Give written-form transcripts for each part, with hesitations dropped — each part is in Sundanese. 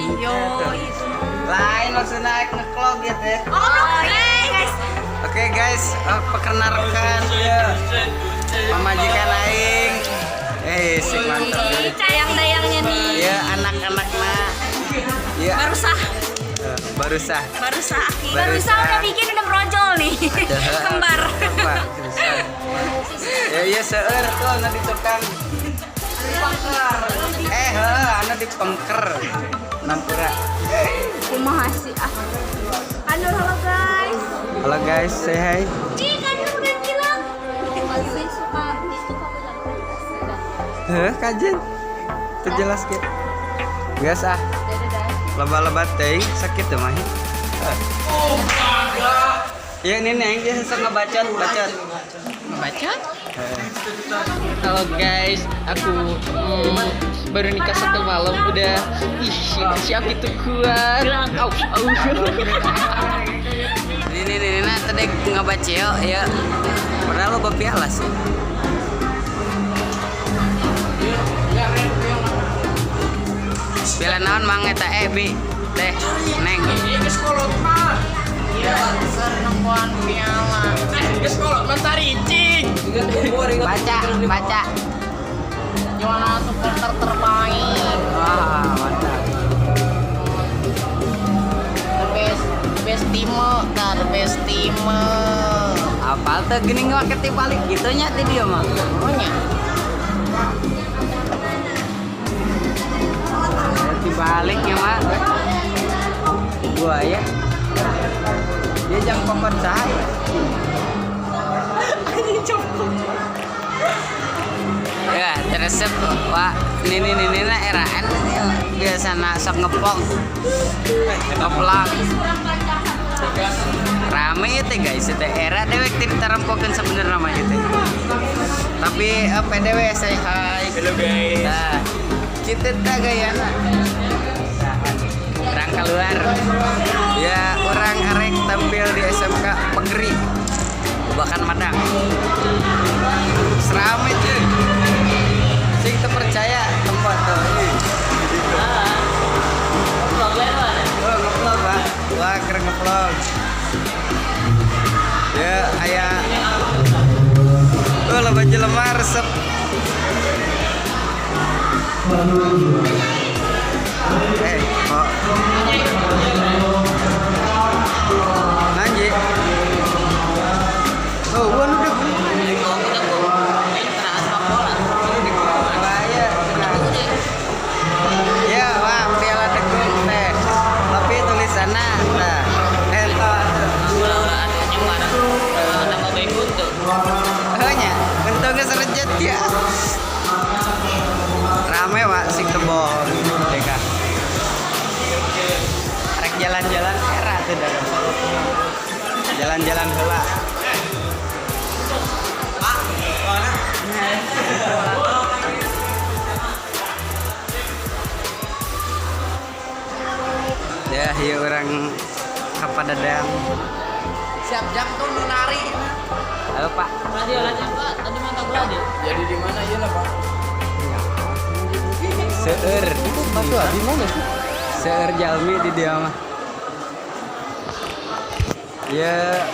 Tadi. Yo, itu. Lain maksudnya naik ngevlog gitu ya. Oh, guys. Oke guys, perkenalkan ya. Pamajikan aing. Sing mantap. Dayang-dayangnya nih. Ya, anak-anakna. Ya, Baru sah, baru sah. Baru sah. Baru Baru sah sah. udah bikin, udah brojol nih. Kembar. Kembar. Ya iya, seueur tuh anu di tukang. Heuh, anu di pengker. Nampura. Kumaha sih ah. Halo, halo guys. Halo guys, say hi. Ih, kan udah bilang. Suka Heuh, kajen. Teu jelas ge. Geus ah. Loba-loba teuing sakit teh mah. Ya ini neng dia sok ngebacot, bacot. Baca? Halo guys, aku baru nikah satu malam udah, ih, si Aki tuh kuat. Au, au. Ini nah tadi ngebaceo ya. Padahal loba piala sih. Piala naon mang eta bi teh neng. Geus kolot mah. Iya, nempoan piala. Geus kolot mah taricing. Baca, baca. Juara supporter terbaik. Wah, mantap. The best, best team, nah, the best team. Apal tuh gini ngewake balik gitu nya teh dia mah. Oh nya. Dibalik ya mah. Gua ya. Dia jam kokot saya. Ya, teresep wah nini nini na eraan biasa na sok ngepong. Ngeplang. Rame itu guys, itu era dewek tidak tarempokeun sebenarnya mah itu. Tapi PDW say hi. Halo guys. Nah, kita tak gayana. Orang keluar. Ya, orang arek tampil di SMK Pegeri. Babakan Madang. Serame cuy. Sing terpercaya tempat tuh. Ih. Oh, ngevlog, Pak. Wah, keren ngevlog. Ya, aya. Oh, loba jelema resep. Oh. Nanji. Oh, gua udah. Bahaya. Ya, wah, piala degung teh. Tapi tulisannya nah, eta. Oh nya, untungnya serejet ya. Rame, Pak, sing tebol. Deka. Rek jalan-jalan era tuh dah. Jalan-jalan heula. Ya, ieu urang ka Padadang. Siap jam tuh nu nari. Halo, Pak. Tadi mata gua dia. Jadi di mana ieu lah, Pak? Seueur. Batu di mana sih? Seueur jalmi di dia mah. Ya,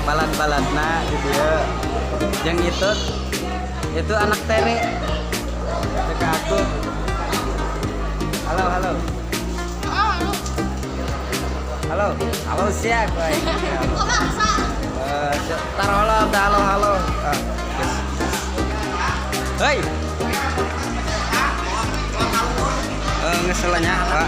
balad-baladna gitu ya. Yang itu anak Tere. Ke aku. Halo, halo. Halo, halo siap, baik. Kok maksa? Taruh halo, halo, halo. Ah, yes. Hei. Ngeselnya, Pak.